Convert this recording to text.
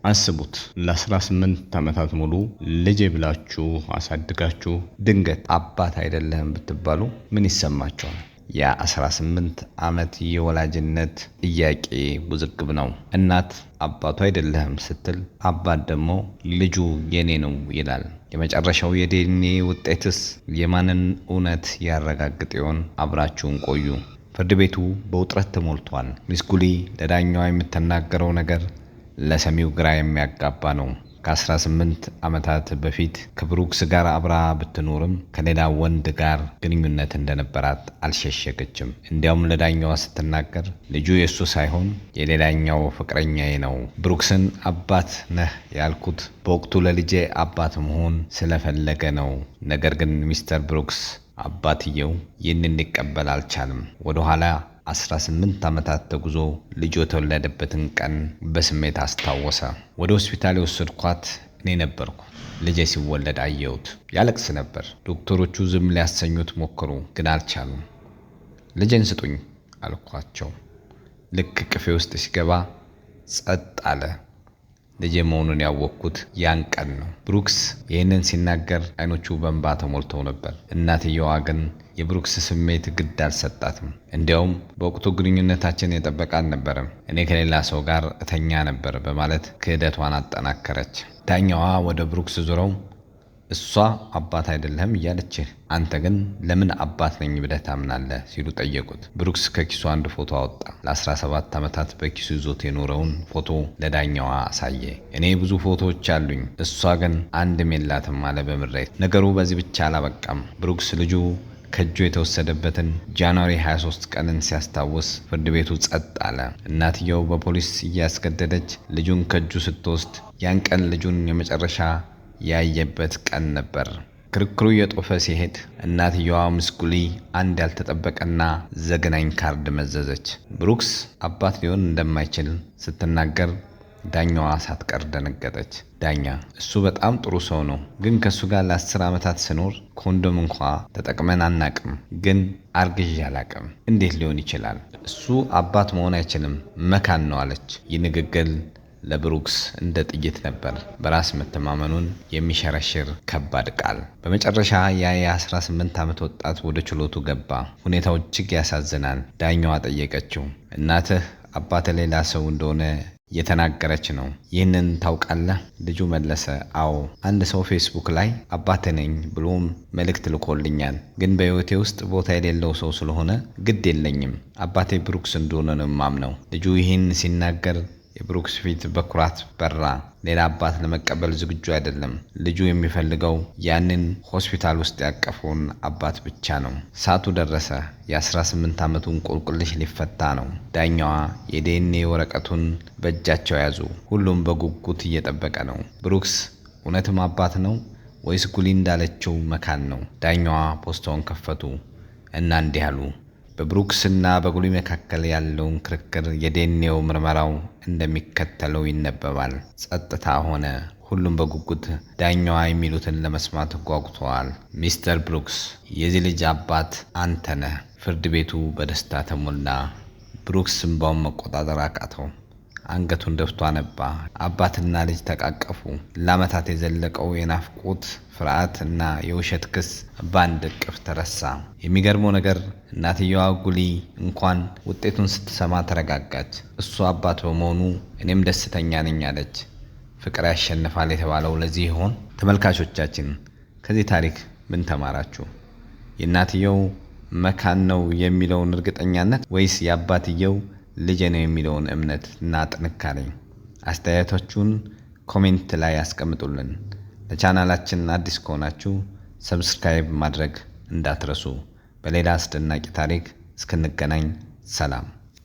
አስቡት፣ ለ18 ዓመታት ሙሉ ልጄ ብላችሁ አሳድጋችሁ ድንገት አባት አይደለህም ብትባሉ ምን ይሰማችኋል? የ18 ዓመት የወላጅነት ጥያቄ ውዝግብ ነው። እናት አባቱ አይደለህም ስትል፣ አባት ደግሞ ልጁ የኔ ነው ይላል። የመጨረሻው የዲኤንኤ ውጤትስ የማንን እውነት ያረጋግጥ ይሆን? አብራችሁን ቆዩ። ፍርድ ቤቱ በውጥረት ተሞልቷል። ሚስ ጉሊ ለዳኛዋ የምትናገረው ነገር ለሰሚው ግራ የሚያጋባ ነው። ከ18 ዓመታት በፊት ከብሩክስ ጋር አብራ ብትኖርም ከሌላ ወንድ ጋር ግንኙነት እንደነበራት አልሸሸገችም። እንዲያውም ለዳኛዋ ስትናገር ልጁ የእሱ ሳይሆን የሌላኛው ፍቅረኛዬ ነው። ብሩክስን አባት ነህ ያልኩት በወቅቱ ለልጄ አባት መሆን ስለፈለገ ነው። ነገር ግን ሚስተር ብሩክስ አባትየው ይህንን ሊቀበል አልቻለም። ወደኋላ 18 ዓመታት ተጉዞ ልጁ የተወለደበትን ቀን በስሜት አስታወሰ። ወደ ሆስፒታል የወሰድኳት እኔ ነበርኩ። ልጄ ሲወለድ አየሁት። ያለቅስ ነበር። ዶክተሮቹ ዝም ሊያሰኙት ሞከሩ፣ ግን አልቻሉም። ልጄን ስጡኝ አልኳቸው። ልክ እቅፌ ውስጥ ሲገባ ጸጥ አለ። ልጄ መሆኑን ያወቅኩት ያን ቀን ነው። ብሩክስ ይህንን ሲናገር አይኖቹ በእንባ ተሞልተው ነበር። እናትየዋ ግን የብሩክስ ስሜት ግድ አልሰጣትም። እንዲያውም በወቅቱ ግንኙነታችን የጠበቀ አልነበረም፣ እኔ ከሌላ ሰው ጋር እተኛ ነበር በማለት ክህደቷን አጠናከረች። ዳኛዋ ወደ ብሩክስ ዞረው እሷ አባት አይደለህም እያለችህ አንተ ግን ለምን አባት ነኝ ብለህ ታምናለህ? ሲሉ ጠየቁት። ብሩክስ ከኪሱ አንድ ፎቶ አወጣ። ለ17 ዓመታት በኪሱ ይዞት የኖረውን ፎቶ ለዳኛዋ አሳየ። እኔ ብዙ ፎቶዎች አሉኝ፣ እሷ ግን አንድም የላትም አለ በምሬት። ነገሩ በዚህ ብቻ አላበቃም። ብሩክስ ልጁ ከእጁ የተወሰደበትን January 23 ቀንን ሲያስታውስ ፍርድ ቤቱ ጸጥ አለ። እናትየው በፖሊስ እያስገደደች ልጁን ከእጁ ስትወስድ ያን ቀን ልጁን የመጨረሻ ያየበት ቀን ነበር። ክርክሩ እየጦፈ ሲሄድ እናትየዋ ሚስ ጉሊ አንድ ያልተጠበቀና ዘግናኝ ካርድ መዘዘች። ብሩክስ አባት ሊሆን እንደማይችል ስትናገር ዳኛዋ ሳትቀር ደነገጠች። ዳኛ፣ እሱ በጣም ጥሩ ሰው ነው፣ ግን ከእሱ ጋር ለ10 ዓመታት ስኖር ኮንዶም እንኳ ተጠቅመን አናቅም፣ ግን አርግዤ አላቅም። እንዴት ሊሆን ይችላል? እሱ አባት መሆን አይችልም፣ መካን ነው አለች። ይህ ንግግር ለብሩክስ እንደ ጥይት ነበር። በራስ መተማመኑን የሚሸረሽር ከባድ ቃል። በመጨረሻ ያ የ18 ዓመት ወጣት ወደ ችሎቱ ገባ። ሁኔታው እጅግ ያሳዝናል። ዳኛዋ ጠየቀችው። እናትህ አባት ሌላ ሰው እንደሆነ እየተናገረች ነው። ይህንን ታውቃለህ? ልጁ መለሰ፣ አዎ፣ አንድ ሰው ፌስቡክ ላይ አባትህ ነኝ ብሎም መልእክት ልኮልኛል። ግን በሕይወቴ ውስጥ ቦታ የሌለው ሰው ስለሆነ ግድ የለኝም። አባቴ ብሩክስ እንደሆነ ነው የማምነው። ልጁ ይህን ሲናገር የብሩክስ ፊት በኩራት በራ። ሌላ አባት ለመቀበል ዝግጁ አይደለም። ልጁ የሚፈልገው ያንን ሆስፒታል ውስጥ ያቀፈውን አባት ብቻ ነው። ሰዓቱ ደረሰ። የ18 ዓመቱ እንቆቅልሽ ሊፈታ ነው። ዳኛዋ የዲኤንኤ ወረቀቱን በእጃቸው ያዙ። ሁሉም በጉጉት እየጠበቀ ነው። ብሩክስ እውነትም አባት ነው ወይስ ጉሊ እንዳለችው መካን ነው? ዳኛዋ ፖስታውን ከፈቱ እና እንዲህ አሉ። በብሩክስና በጉሊ መካከል ያለውን ክርክር የዲኤንኤው ምርመራው እንደሚከተለው ይነበባል። ጸጥታ ሆነ። ሁሉም በጉጉት ዳኛዋ የሚሉትን ለመስማት ጓጉተዋል። ሚስተር ብሩክስ፣ የዚህ ልጅ አባት አንተ ነህ። ፍርድ ቤቱ በደስታ ተሞላ። ብሩክስ እንባውን መቆጣጠር አቃተው። አንገቱን ደፍቶ አነባ። አባትና ልጅ ተቃቀፉ። ለዓመታት የዘለቀው የናፍቆት፣ ፍርሃት እና የውሸት ክስ በአንድ እቅፍ ተረሳ። የሚገርመው ነገር እናትየዋ ጉሊ እንኳን ውጤቱን ስትሰማ ተረጋጋች። እሱ አባት በመሆኑ እኔም ደስተኛ ነኝ አለች። ፍቅር ያሸንፋል የተባለው ለዚህ ይሆን? ተመልካቾቻችን፣ ከዚህ ታሪክ ምን ተማራችሁ? የእናትየው መካን ነው የሚለውን እርግጠኛነት ወይስ የአባትየው ልጄ ነው የሚለውን እምነት እና ጥንካሬ? አስተያየቶቹን comment ላይ ያስቀምጡልን። ለቻናላችን አዲስ ከሆናችሁ subscribe ማድረግ እንዳትረሱ። በሌላ አስደናቂ ታሪክ እስክንገናኝ ሰላም።